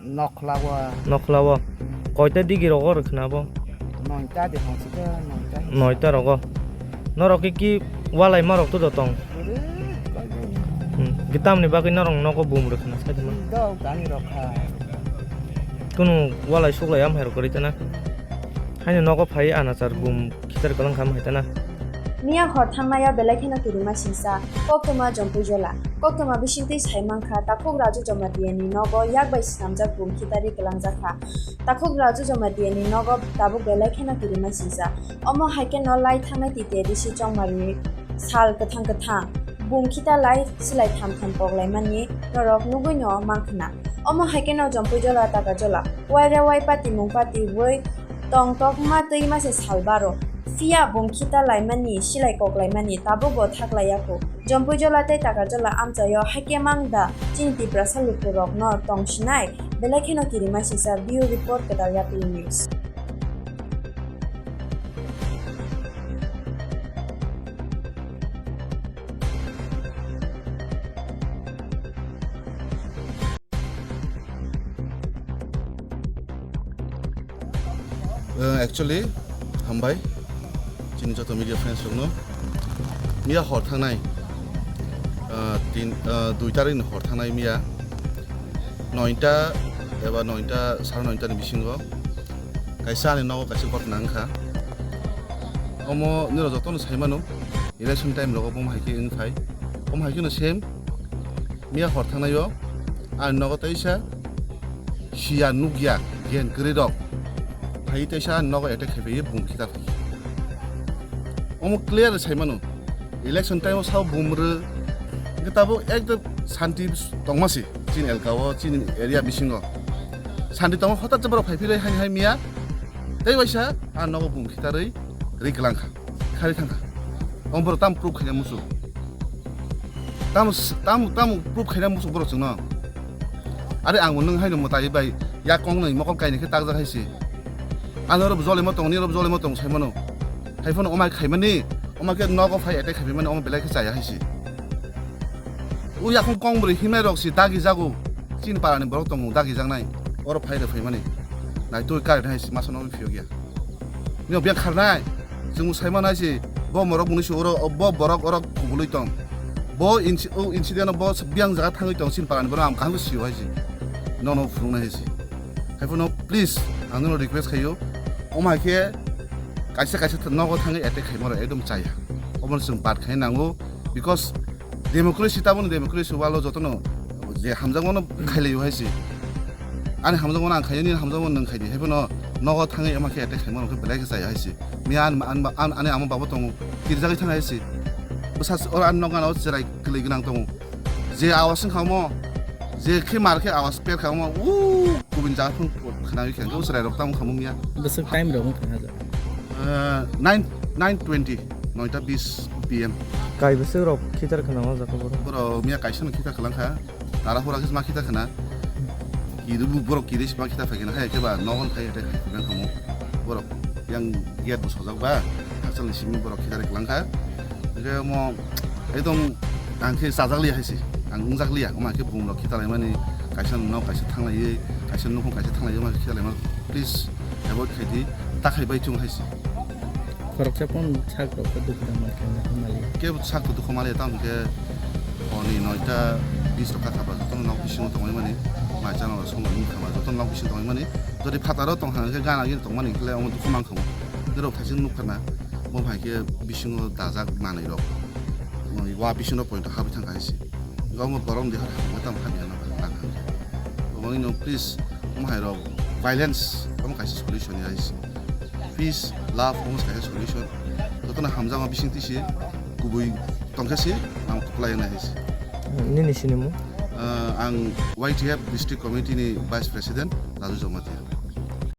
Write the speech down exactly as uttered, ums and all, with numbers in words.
Nokhla o. Nokhla o. Koita digi rogo rwkhna bo? Noita de hwnsi khe, noita. Noita rogo. Norok ki, ki walai ma rok to do tong? Ore, koi koi. Hmm. Kitamni bagwi norok nogo bum rwkhna sai tongma? Do, tani rok kha. Kunu walai suklai am hai rok kwrwi tana? Haino nogo phai anachar bum khitar kwlang kha hai tana? Miya hor thangnai o belai kheno kirima singsa, koktwma Jompuijola. Koktwma bisingtwi sai mankha, takhuk Raju Jamatia ni nogo yak bai swnamjak bum khitarwi kwlangjakha. Takhuk Raju Jamatia ni nogo tabuk belai kheno kirima singsa. Omo hai kheno lai thangnai T T A D C Chongmari ni sal kwthang kwthang bum khita lai silai tham tham kok laimani norok nugwi no mankha na. Omo hai kheno Jompuijola Takajola waire wai pati mung pati wi tong tok ma twi ma se sal baro. Phiya bum khita laimani, silai kok laimani tabuk bo thak lai ya kho. Jompuijola tei Takajola amchaio haikhe mang da chini Tiprasa lukurokno tong sinai? Belai kheno kirima singsa. Bureau Report, Kwtal Yapri News. Uh, actually, hambai chini joto media friends rokno. Miya hor thangnai, uh, tin, uh, dui tarik ni hor thangnai miya noita eba noita, sare noita ni bisingo kaisa ani nogo kaisa ghotna wngkha. Omo nirok jotono sai mano, election time rogo bo hai khe wngphai. Omo hai kheno same. Miya hor thangnai o ani nogo teisa siya nukya gen kwrwi rok phai teisa ani nogo attack khai phaiwi bum khitar phai. Omo clear sai mano, election time o sao bum rw hwnkhe tabuk ekdom santi tongma se chini elka o, chini area bisingo santi tongma, hothat se borok phai philai haini hai miya tei waisa ani nogo bum khitarwi rwi kwlang kha. Khari thangkha. Omo borok tam proof khaina musu. Tam, tam, tam proof khaina musu borok chwngno. Are ang nwng haino mwtai bai yak kong nai mokol kaini khe takjak hai se. Ano rob jolema tong, ni rob jolema tong sai mano. Hai phano omai khaimani, omai khe nogo phai attack khaimani, omo belai khe chaya hai se. O yakung kong bwrwi himnai rok si dagi jago. Chini parani borok tongo dagi jaknai. Oro phai rw phaimani. Nai twi kari hai si masa no phiyok ya. Nio biang kharnai. Chwng sai manai si bo morok muni si oro bo borok oro kubului tong. Bo inci-, o incident bo biang jaga thangwi tong chini parani borok ang kaham sio hai si. Nono phunuknai hai si. Hai phano please ang nono request khayo. Omo hai khe kaisa kaisa th-, nogo thangwi attack khaima rok ekdom chaya. Omo chwng bad khai nango. Because democracy, taboni democracy walo jotono je hamjakmano khailaio hai se. Ani hamjakmano ang khaio, nini hamjakmano nwng khaidi. Hai phano nogo thangwi ema khe attack khaima rok belai khe chaya hai se. Miya an, an, an, ani ama babo tongo, tirjagwi thang hai se. Bwsa oro ani nok gana o cherai kwlwi gwnang tongo. Je awas wng kha omo, je khe mar khe awas per kha omo, uu, kubun jaga phung khwnawi khe, hwnkhe o cherai rok tamo kha mung ya. Bwswk time rok wng kha haja? Eh, nine, nine twenty, noita bis P M. Kai bwswk rok khitar khna o jaga borok? Borok miya kaisa no khitar khwlang kha. Tara hora khe ma khitar khna. Kiri bu borok kiri ma khitar phai khna hai khe ba nogon phai attack khai khna khamu. Borok yang gate bo sojak ba. Hakchal ni simi borok khitar khwlang kha. Hwnkhe mo ekdom ang khe chajak liya hai se. Ang wngjak liya. Omo hai khe bumrok khitar laimani kaisa nok kaisa thang laiwi, kaisa nukhung kaisa thang laiwi ma khitar laima. Please avoid khai di. Ta khai bai chung hai se. Khoroksa phone sak rok khe dukhu da mankhe mali. Kebo sak to dukhu mali, tamo khe honi noita bis rok kha ba jotono nok bisingo tongwi mani, mai chana rok songwi mani kha ba jotono nok bisingo tongwi mani. Jodi phataro tong kha hwnkhe gana gini tong mani hwnkhe omo dukhu mankha mo. Norok thaichung nukha na, bo hai khe bisingo dajak manwi rok, wa bisingo point habwi thang kha hai se. Omo borom de har hamya tamo hamya na ba nang kha. Omo ino please, omo hai rok violence omo kaisa solution ya hai se. Peace, love, omo se kaisa solution. Jotono hamjakma bising twi se kubui tongkhe se ang kwplai nai hai se. Nini sinimung? Ah, ang Y T F District Committee ni Vice President Raju Jamatia.